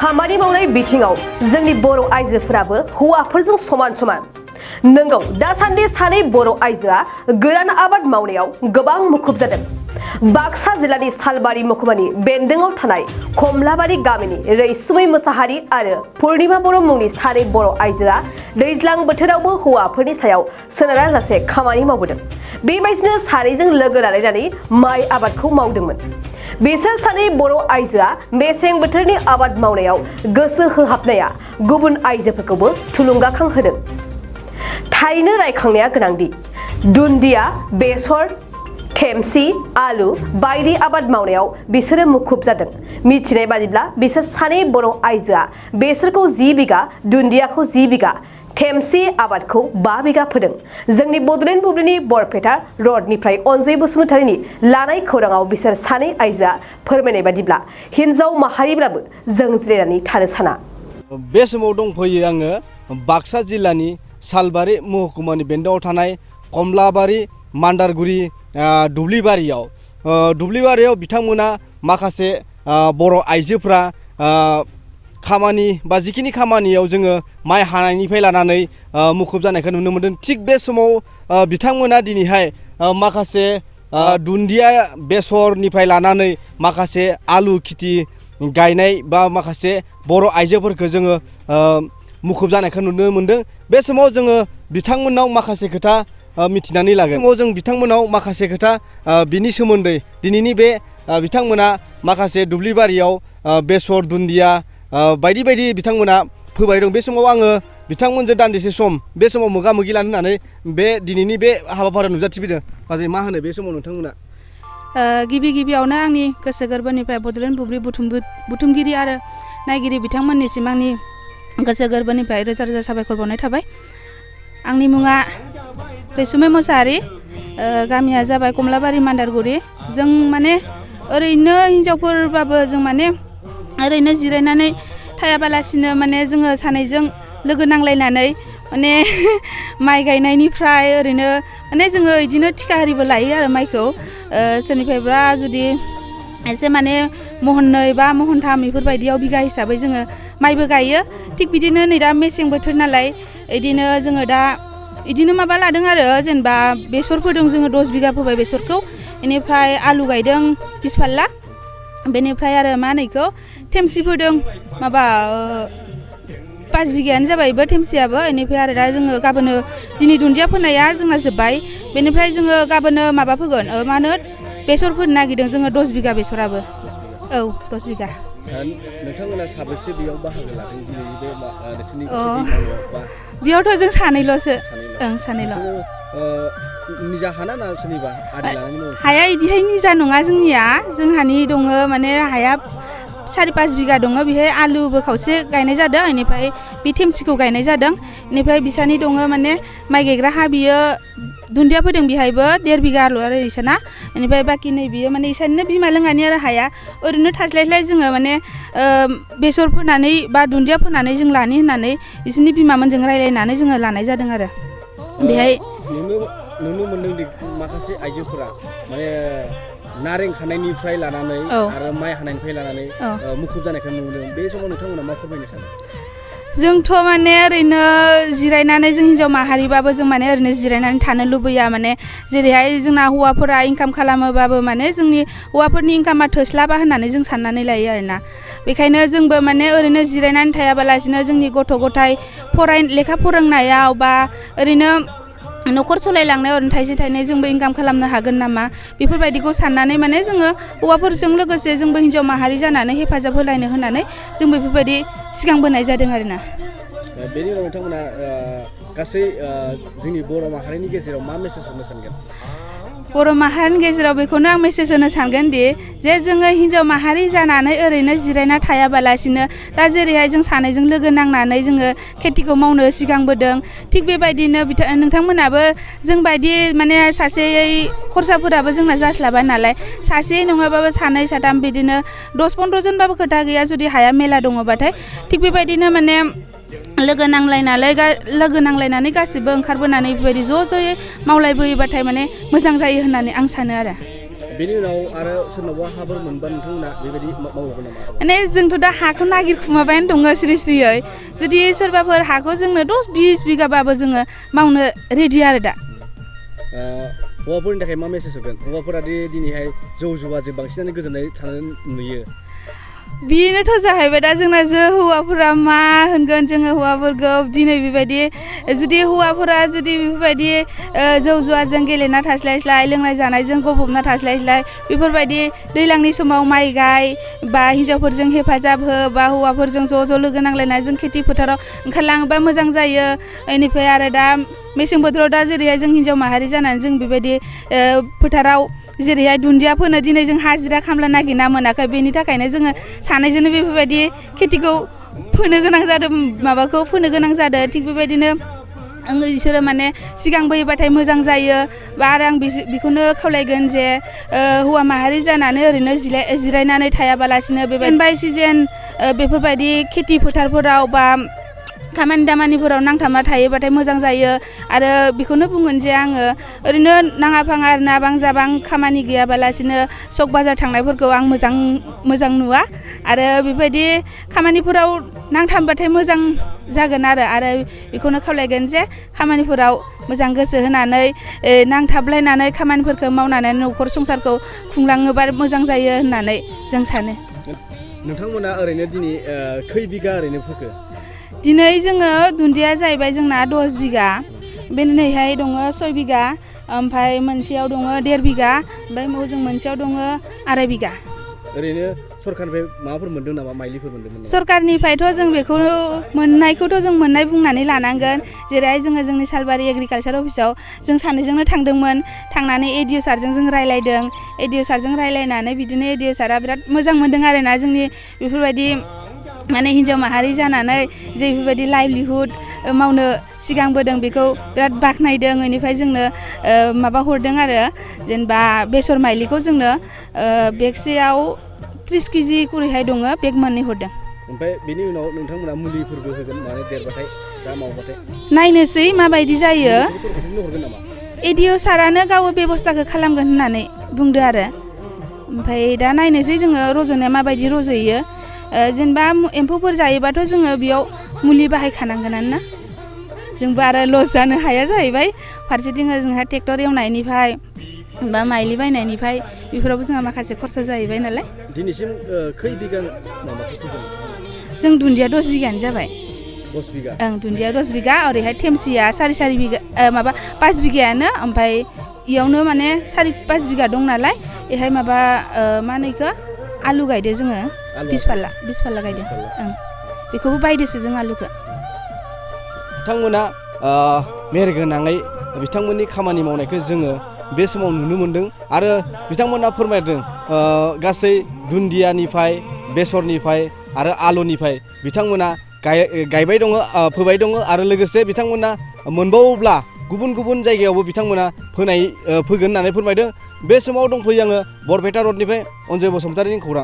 खामानि मावनाय बिथिङाव जोंनि बर' आइजोफोराबो हौवाफोरजों समान समान। नंगौ, दासान्दि सानै बर' आइजोआ गोरान आबाद मावनायाव गोबां मुखुब जादों। बाक्सा जिल्लानि सालबारि महकुमानि बेन्दोंआव थानाय कमलाबारि गामिनि रैसुमै मोसाहारि आरो पुर्णिमा बर' मुंनि सानै बर' आइजोआ दैज्लां बोथोरावबो हौवाफोरनि सायाव सोनाराजासे खामानि मावबोदों। बेबायदिनो सानैजों लोगो लालायनानै माइ आबादखौ मावदोंमोन। बिसोर सानै बर' आइजोआ मेसें बोथोरनि आबाद मावनायाव गोसो होहाबनाया गुबुन आइजोफोरखौबो थुलुंगाखां होदों। थारैनो रायखांनाया गोनांदि दुन्दिया, बेसर, थेमसि, आलु बायदि आबाद मावनायाव बिसोरो मुखुब जादों। मिथिनाय बादिब्ला बिसोर सानै बर' आइजोआ बेसरखौ 10 बिगा, दुन्दियाखौ 10 बिगा, थेमसि आबादखौ 5 बिगा फोदों। जोंनि बड'लेण्ड बुब्लिनि बरपेटा रडनिफ्राय अनजय बसुमतारीनि लानाय खौराङाव बिसोर सानै आइजोआ फोरमायनाय बादिब्ला हिन्जाव माहारिब्लाबो जों जिरायनानै थानो साना। बे समाव दंफैयो आङो बाक्सा जिल्लानि सालबारि महकुमानि बेन्दोंआव थानाय कमलाबारि मान्दारगुरि दुब्लिबारियाव बिथांमोना माखासे बर' आइजोफ्रा खामानि बा जिखिनि खामानियाव जोङो माइ हानायनिफ्राय लानानै मुखुब जानायखौ नुनो मोन्दों। थिग बे समाव बिथांमोना दिनैहाय माखासे दुन्दिया, बेसरनिफ्राय लानानै माखासे आलु खेथि गायनाय बा माखासे बर' आइजोफोरखौ जोङो मुखुब जानायखौ नुनो मोन्दों। बे समाव जोङो बिथांमोननाव माखासे खोथा मिथिनानै लागोन। समाव जों बिथांमोनाव माखासे खोथा बिनि सोमोन्दै दिनैनि बे बिथांमोना माखासे दुब्लिबारियाव बेसर, दुन्दिया बायदि बायदि बिथांमोना फोबाय दं। बे समाव आङो बिथांमोनजों दान्दिसे सम बे समाव मोगा मोगि लानो होननानै बे दिनैनि बे हाबाफारियाव नुजाथिफैदों। बाजै मा होनो बे समाव नोंथांमोना? गिबियावनो आंनि गोसो गोरबोनिफ्राय बड'लेण्ड बुब्लि बुथुमगिरि आरो नायगिरि बिथांमोननिसिम आंनि गोसो गोरबोनिफ्राय रोजा रोजा साबायखर बावनाय थाबाय। आंनि मुङा रैसुमै मोसाहारि, गामिया जाबाय कमलाबारि मान्दारगुरि। जों माने ओरैनो हिन्जावफोरबाबो जों माने ओरैनो जिरायनानै थायाबालासिनो माने जोङो सानैजों लोगो नांलायनानै माने माइ गायनायनिफ्राय ओरैनो माने जोङो बिदिनो थिखा आरिबो लायो आरो माइखौ सोरनिफ्रायबा जुदि एसे माने महननै बा महनथाम बेफोरबायदियाव बिगा हिसाबै जोङो माइबो गायो। थिग बिदिनो नै दा मेसें बोथोर नालाय बिदिनो जोङो दा बिदिनो माबा लादों आरो जेनेबा बेसर फोदों जोङो 10 बिगा फोबाय बेसरखौ। बेनिफ्राय आलु गायदों 20 फाल्ला। बेनिफ्राय आरो मा होनो बेखौ थेमसि फोदों माबा 5 बिगायानो जाबायबो थेमसियाबो। बेनिफ्राय आरो दा जोङो गाबोनो दिनै दुन्दिया फोनाया जोंना जोब्बाय। बेनिफ्राय जोङो गाबोनो माबा फोगोन मा होनो बेसर फोनो नागिरदों जोङो 10 बिगा बेसराबो। औ 10 बिगा। नोंथांमोना साबेसे बेयाव बाहागो लादों दिनैनि बे नोंसोरनि खेथि मावनायाव? बेयावथ' जों सानैल'सो। ओं सानैल'। निजा हाना ना सोरनिबा आदि लानानै मावो? हाया इदिहाय निजा नङा जोंनिया। जोंहानि दङ माने हाया 4-5 बिगा दङ। बेहाय आलुबो खावसे गायनाय जादों। बेनिफ्राय बे थेमसिखौ गायनाय जादों। बेनिफ्राय बिसानि दङ माने माइ गायग्रा हा, बियो दुन्दिया फोदों बेहायबो 1.5 बिगा आलु आरो इसाना। बेनिफ्राय बाखि नै बियो माने इसानिनो बिमा लोङानि आरो हाया ओरैनो थास्लायस्लाय जोङो माने बेसर फोनानै बा दुन्दिया फोनानै जों लानि होननानै बिसोरनि बिमामोनजों रायलायनानै जोङो लानाय जादों आरो बेहाय नुनो मोन्दों माखासे आइजोफोरा माने नारें खानायनिफ्राय लानानै आरो माइ हानायनिफ्राय लानानै मुखुब जानायखौ नुनो मोन्दों। बे समाव नोंथांमोना मा फोरमायनो सानो? जोंथ' माने ओरैनो जिरायनानै जों हिन्जाव माहारिबाबो जों माने ओरैनो जिरायनानै थानो लुबैया। माने जेरैहाय जोंना हौवाफोरा इनकाम खालामोबाबो माने जोंनि हौवाफोरनि इनकामा थोस्लाबा होननानै जों साननानै लायो आरोना। बेखायनो जोंबो माने ओरैनो जिरायनानै थायाबालासिनो जोंनि गथ' गथाय लेखा फोरोंनायाव बा ओरैनो न'खर सालायलांनायाव ओरैनो थाइसे थाइनै जोंबो इनकाम खालामनो हागोन नामा बेफोरबायदिखौ साननानै माने जोङो हौवाफोरजों लोगोसे जोंबो हिन्जाव माहारि जानानै हेफाजाब होलायनो होननानै जों बेफोरबायदि सिगांबोनाय जादों आरोना। बेनि उनाव नोंथांमोना गासै जोंनि बर' माहारिनि गेजेराव मा मेसेज हरनो सानगोन? बर' माहारिनि गेजेराव बेखौनो आं मेसेज होनो सानगोन दि जे जोङो हिन्जाव माहारि जानानै ओरैनो जिरायना थायाबालासिनो दा जेरैहाय जों सानैजों लोगो नांनानै जोङो खेथिखौ मावनो सिगांबोदों, थिग बेबायदिनो नोंथांमोनाबो जोंबायदि माने सासेयै खरसाफोराबो जोंना जास्लाबा नालाय सासे नङाबाबो 2-3 बिदिनो 10-15 जनबाबो खोथा गैया जुदि हाया मेला दङबाथाय। थिग बेबायदिनो माने लोगो नांलायनानै गासिबो ओंखारबोनानै बेबायदि ज' ज'यै मावलायबोयोबाथाय माने मोजां जायो होननानै आं सानो आरो। बेनि उनाव आरो सोरनावबा हाफोर मोनबा नोंथांमोना बेबायदि मावगोन नामा? माने जोंथ' दा हाखौ नागिरखुमाबायानो दङ स्रि स्रियै जुदि सोरबाफोर हाखौ जोंनो 10-20 बिगाबाबो जोङो मावनो रेडि आरो दा। हौवाफोरनि थाखाय मा मेसेज होगोन? हौवाफोरा दिनैहाय जौ जुवाजों बांसिनानो गोजोननाय थानो नुयो। बेनोथ' जाहैबाय दा जोंना हौवाफोरा मा होनगोन जोङो हौवाफोरखौ दिनै बेबायदि जुदि हौवाफोरा जुदि बेफोरबायदि जौ जुवाजों गेलेना थास्लायस्लाय लोंनाय जानायजों गफबना थास्लायस्लाय बेफोरबायदि दैज्लांनि समाव माइ गाय बा हिन्जावफोरजों हेफाजाब हो बा हौवाफोरजों ज' लोगो नांलायना जों खेथि फोथाराव ओंखारलाङोबा मोजां जायो। बेनिफ्राय आरो दा मेसें बोथोराव दा जेरैहाय जों हिन्जाव माहारि जानानै जों बेबायदि फोथाराव जेरैहाय दुन्दिया फोनो दिनै जों हाजिरा खामला नागिरना मोनाखै बेनि थाखायनो जोङो सानैजोंनो बेफोरबायदि खेथिखौ फोनो गोनां जादों माबाखौ फोनो गोनां जादों थिग बेबायदिनो बिसोरो माने सिगांबोयोबाथाय मोजां जायो बा आरो आं बेखौनो खावलायगोन जे हौवा माहारि जानानै ओरैनो जिरायनानै थायाबालासिनो बेबायदि बाय सिजेन बेफोरबायदि खेथि फोथारफोराव बा खामानि दामानिफोराव नांथाबना थायोबाथाय मोजां जायो आरो बेखौनो बुंगोन जे आङो ओरैनो नाङा फाङा नाबां जाबां खामानि गैयाबालासिनो सक बाजार थांनायफोरखौ आं मोजां नुवा आरो बेबायदि खामानिफोराव नांथाबबाथाय मोजां जागोन आरो बेखौनो खावलायगोन जे खामानिफोराव मोजां गोसो होनानै नांथाबलायनानै खामानिफोरखौ मावनानै न'खर संसारखौ खुंलाङोबा मोजां जायो होननानै जों सानो। नोंथांमोना ओरैनो दिनै खै बिगा ओरैनो फोखो? दिनै जोङो दुन्दिया जाहैबाय जोंना 10 बिगा बेनैहाय दङ 6 बिगा ओमफ्राय मोनसेयाव दङ 1.5 बिगा ओमफ्राय जों मोनसेयाव दङ 2.5 बिगा। ओरैनो सरकारनिफ्राय माबाफोर मोन्दों नामा माइलिफोर मोन्दोंमोन नामा? सरकारनिफ्रायथ' जों बेखौ मोननायखौथ' जों मोननाय बुंनानै लानांगोन जेरैहाय जोङो जोंनि सालबारि एग्रिकालसार अफिसाव जों सानैजोंनो थांदोंमोन थांनानै एडिअ सारजों जों रायलायदों एडिअ सारजों रायलायनानै बिदिनो एडिअ सारा बिराद मोजां मोनदों आरोना जोंनि बेफोरबायदि माने हिन्जाव माहारि जानानै जे बेफोरबायदि लाइभलिहुड मावनो सिगांबोदों बेखौ बिराद बाख्नायदों बेनिफ्राय जोंनो माबा हरदों आरो जेनेबा बेसर माइलिखौ जोंनो बेगसेयाव 30 केजि खुरैहाय दङ बेग मोननै हरदों। ओमफ्राय बेनि उनाव नोंथांमोना मुलिफोरबो होगोन माने देरबाथाय दा मावबाथाय नायनोसै माबायदि जायो हरगोन नामा? एडिअ सारानो गाव बेब'स्थाखौ खालामगोन होननानै बुंदो आरो ओमफ्राय दा नायनोसै जोङो रज'नाया माबायदि रज'यो जेनेबा एम्फौफोर जायोबाथ' जोङो बेयाव मुलि बाहायखानांगोनानो ना जोंबो आरो लस जानो हाया जाहैबाय फारसेथिं जोंहा ट्रेक्टर एवनायनिफ्राय बा माइलि बायनायनिफ्राय बेफोरावबो जोंहा माखासे खरसा जाहैबाय नालाय। दिनैसिम खै बिगा माबाखौ जों दुन्दिया 10 बिगानो जाबाय। 10 बिगा ओं दुन्दिया 10 बिगा ओरैहाय थेमसिया 4.5 बिगा माबा 5 बिगायानो ओमफ्राय इयावनो माने 4-5 बिगा दं नालाय बेहाय माबा मा होनो बेखौ आलु गायदो जोङो 20 फाल्ला गायदों ओं बेखौबो बायदोसो जों आलुखौ। बिथांमोना मेहेरगोनाङै बिथांमोननि खामानि मावनायखौ जोङो बे समाव नुनो मोन्दों आरो बिथांमोना फोरमायदों गासै दुन्दियानिफ्राय बेसरनिफ्राय आरो आलुनिफ्राय बिथांमोना गायबाय दङ फोबाय दङ आरो लोगोसे बिथांमोना मोनबावोब्ला गुबुन गुबुन जायगायावबो बिथांमोना फोगोन होननानै फोरमायदों। बे समाव दंफैयो आङो बरपेटा रडनिफ्राय अनजय बसुमतारिनि खौरां।